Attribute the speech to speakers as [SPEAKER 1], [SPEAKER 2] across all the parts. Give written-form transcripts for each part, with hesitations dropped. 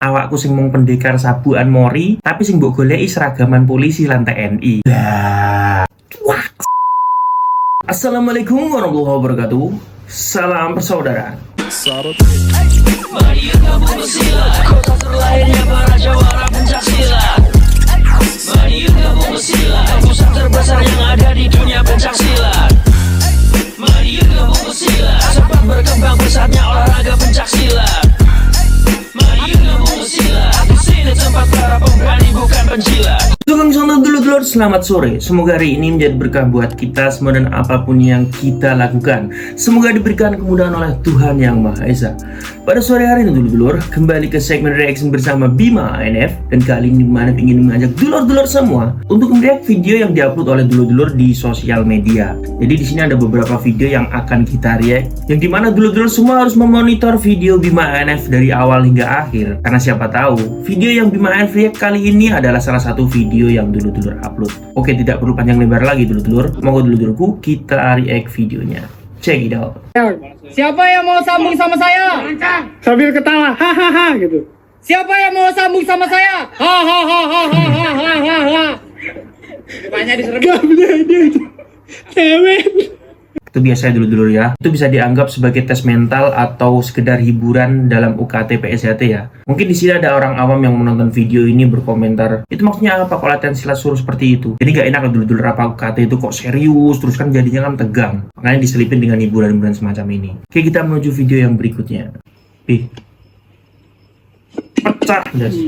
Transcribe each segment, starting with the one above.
[SPEAKER 1] Awakku sing mung pendekar sabukan mori, tapi sing mbok goleki seragaman polisi lan TNI. Lah. Wah. Assalamualaikum warahmatullahi wabarakatuh. Salam persaudaraan.
[SPEAKER 2] Madiun kampung pesilat, kota terlahirnya para jawara pencak silat. Madiun kampung pesilat, pusat terbesar yang ada di dunia pencak silat. Madiun kampung pesilat, sempat berkembang pesatnya olahraga pencak silat. Madiun kampung pesilat, di sini tempat para pemberani, bukan penjilat.
[SPEAKER 1] Sugeng sonten, dulur-dulur, selamat sore. Semoga hari ini menjadi berkah buat kita semua dan apapun yang kita lakukan. Semoga diberikan kemudahan oleh Tuhan Yang Maha Esa. Pada sore hari ini, dulur-dulur, kembali ke segmen reaction bersama Bima ANF. Dan kali ini Bima ANF ingin mengajak dulur-dulur semua untuk melihat video yang diupload oleh dulur-dulur di sosial media. Jadi di sini ada beberapa video yang akan kita react, yang dimana dulur-dulur semua harus memonitor video Bima ANF dari awal hingga akhir. Karena siapa tahu video yang Bima ANF react kali ini adalah salah satu video yang dulur-dulur upload. Oke, tidak perlu panjang lebar lagi, dulur-dulur. Monggo, dulur-dulurku, kita react videonya. Check it out.
[SPEAKER 3] Siapa yang mau sambung sama saya?
[SPEAKER 4] Sambil ketawa hahaha gitu.
[SPEAKER 3] Siapa yang mau sambung sama saya? Ha ha ha ha ha ha ha ha ha. Banyak diserang.
[SPEAKER 4] Gak dia dia itu cewek.
[SPEAKER 1] Itu biasanya, dulur-dulur ya. Itu bisa dianggap sebagai tes mental atau sekedar hiburan dalam UKT PSHT ya. Mungkin di sini ada orang awam yang menonton video ini berkomentar, "Itu maksudnya apa kalau latihan silat suruh seperti itu?" Jadi gak enak dulur-dulur, apa UKT itu kok serius terus kan, jadinya kan tegang. Makanya diselipin dengan hiburan-hiburan semacam ini. Oke, kita menuju video yang berikutnya. Ih. Pecah, das.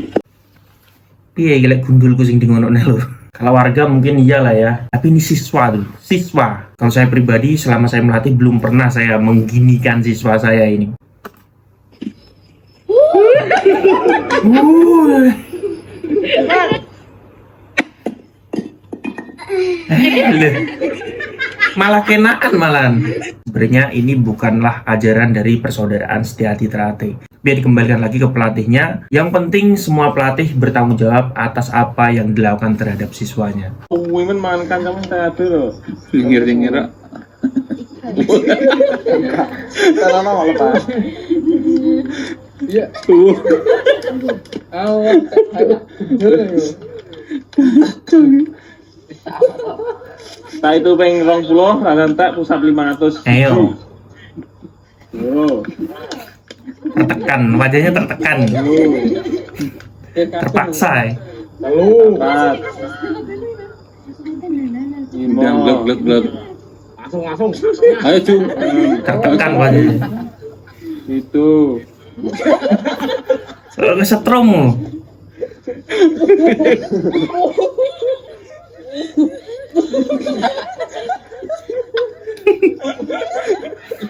[SPEAKER 1] Piye gila gundulku sing di ngono lho. Kalau warga mungkin iyalah ya, tapi ini siswa tuh, siswa. Kalau saya pribadi, selama saya melatih belum pernah saya mengginikan siswa saya ini. Eh, lho. Malah kenaan malahan. Sebenarnya ini bukanlah ajaran dari Persaudaraan Setiati Terate. Biar dikembalikan lagi ke pelatihnya. Yang penting semua pelatih bertanggung jawab atas apa yang dilakukan terhadap siswanya.
[SPEAKER 4] Women mangan kancam tadi lho.
[SPEAKER 5] Pinggir-pinggir.
[SPEAKER 4] Karena lepas.
[SPEAKER 3] Iya.
[SPEAKER 5] Tuh.
[SPEAKER 3] Awak
[SPEAKER 4] Tak itu peng 20, ra entek pusat 500.
[SPEAKER 1] Ayo,
[SPEAKER 4] Yo.
[SPEAKER 1] Tertekan, wajahnya tertekan, terpaksa ya.
[SPEAKER 4] Telu. Empat. Lima.
[SPEAKER 5] Udah, blok blok blok.
[SPEAKER 3] Langsung langsung.
[SPEAKER 5] Ayo, Cung.
[SPEAKER 1] Tertekan wajahnya.
[SPEAKER 4] Itu.
[SPEAKER 1] Soalnya kesetrum.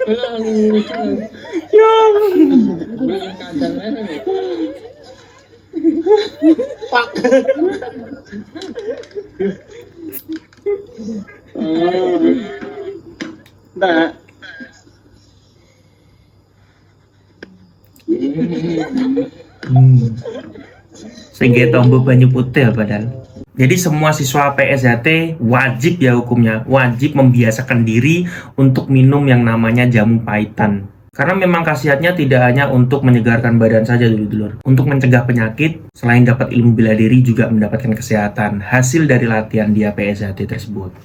[SPEAKER 4] Entek.
[SPEAKER 1] Sing tombo banyu putih padahal. Jadi semua siswa PSHT wajib ya hukumnya, wajib membiasakan diri untuk minum yang namanya jamu paitan. Karena memang khasiatnya tidak hanya untuk menyegarkan badan saja, dulur-dulur. Untuk mencegah penyakit, selain dapat ilmu bela diri juga mendapatkan kesehatan hasil dari latihan dia PSHT tersebut.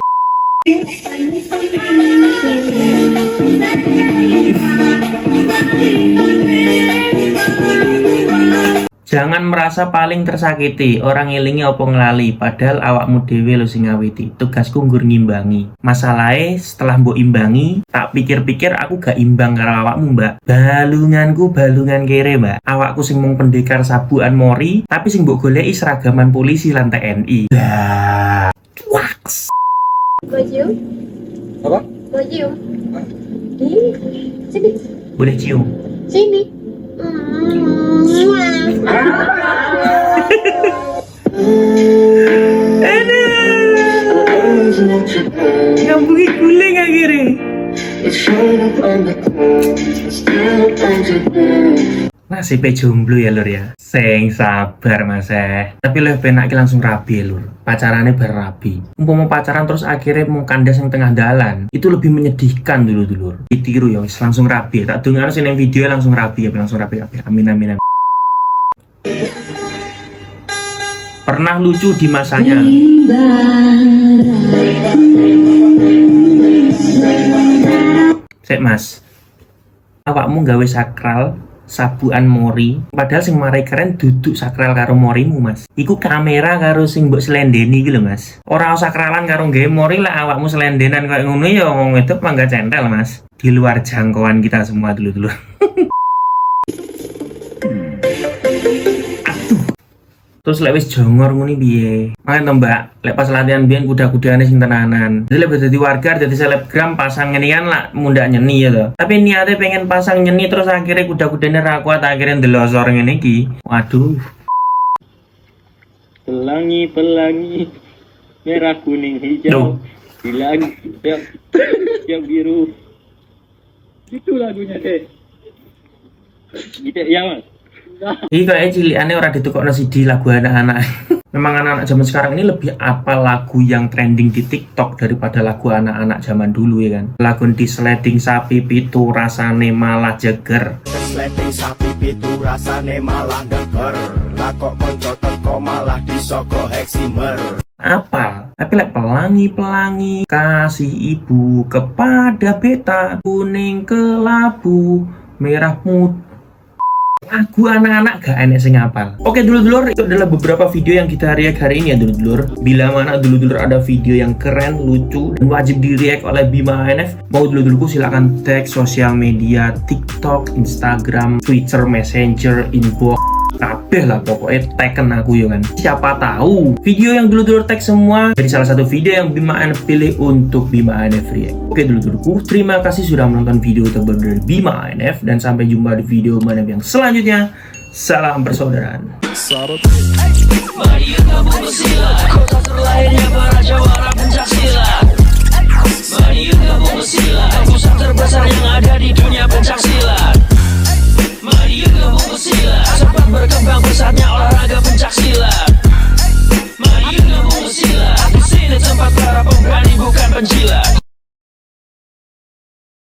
[SPEAKER 1] Jangan merasa paling tersakiti, ora ngelingi opo nglali, padahal awakmu dhewe lho sing ngawiti. Tugasku nggur ngimbangi. Masalahe setelah mbok imbangi, tak pikir-pikir aku gak imbang karo awakmu, Mbak. Balunganku balungan kere, Mbak. Awakku sing mung pendekar sabukan mori, tapi sing mbok goleki seragaman polisi lan TNI. Lah. Waks.
[SPEAKER 6] Mau cium?
[SPEAKER 3] Apa?
[SPEAKER 6] Mau cium? Ih, sini.
[SPEAKER 1] Boleh cium.
[SPEAKER 6] Sini. Mwah.
[SPEAKER 1] Aduh. Nyambungi guling akhirnya. Nasibnya jomblo ya, lur, ya. Sing sabar, Mas eh. Tapi lebih penak ki langsung rabi, lur. Pacarane bar rabi. Umpama pacaran terus akhirnya mau kandas yang tengah dalan, itu lebih menyedihkan dulu, dulur. Ditiru ya wis langsung rabi. Tak dongakno sing nang video langsung rabi ya, langsung rabi rabi. Amin amin amin. Pernah lucu di masanya. Sik Mas. Awakmu gawe sakral sabukan mori, padahal sing marai keren duduk sakral karo morimu, Mas. Iku kamera karo sing mbok slendeni iki lho, Mas. Ora sakralan karo gawe mori lah, awakmu slendenan koyo ngono ya wong wedok mangga centel, Mas. Di luar jangkauan kita semua dulu-dulu. Aduh. Terus lek wis jongor ngono piye? Makane to, Mbak, lek pas latihan biyen kuda-kudane sing tenanan. Jadi lek dadi warga, dadi selebgram pasang ngene kan lak mundak nyeni ya to. Tapi niate pengen pasang nyeni terus akhirnya kuda-kudane ra kuat, akhirnya ndelosor ngene iki. Waduh.
[SPEAKER 4] Pelangi pelangi merah kuning hijau di langit yang biru. Itu lagunya deh. Gitu ya Mas.
[SPEAKER 1] Iki kayaknya cilikane ora ditukokno CD lagu anak-anak. Memang anak-anak zaman sekarang ini lebih apal lagu yang trending di TikTok daripada lagu anak-anak zaman dulu ya kan. Lagu di sleting sapi pitu rasane malah jeger.
[SPEAKER 7] Sleting sapi pitu rasane malah geger. Lah kok konco teko malah disogok heximer.
[SPEAKER 1] Apal. Tapi lek pelangi-pelangi kasih ibu kepada beta, kuning kelabu merah muda, lagu anak-anak gak enek sing ngapal. Oke dulur-dulur, itu adalah beberapa video yang kita react hari ini ya dulur-dulur. Bila mana dulur-dulur ada video yang keren, lucu, dan wajib di react oleh Bima ANF, mau dulur-dulurku silakan tag sosial media, TikTok, Instagram, Twitter, Messenger, inbox, kabeh lah pokoknya taggen aku ya kan. Siapa tahu video yang dulur-dulur tag semua jadi salah satu video yang Bima ANF pilih untuk Bima ANF react. Oke dulur-dulurku, terima kasih sudah menonton video terbaru dari Bima ANF dan sampai jumpa di video Bima ANF yang selanjutnya. Salam persaudaraan.
[SPEAKER 2] Madiun kampung pesilat, kota terlahirnya para jawara pencak silat. Madiun kampung pesilat, pusat terbesar yang ada di dunia pencak silat. Madiun kampung pesilat, sempat berkembang pesatnya olahraga pencak silat. Madiun kampung pesilat, di sini tempat para pemberani bukan penjilat.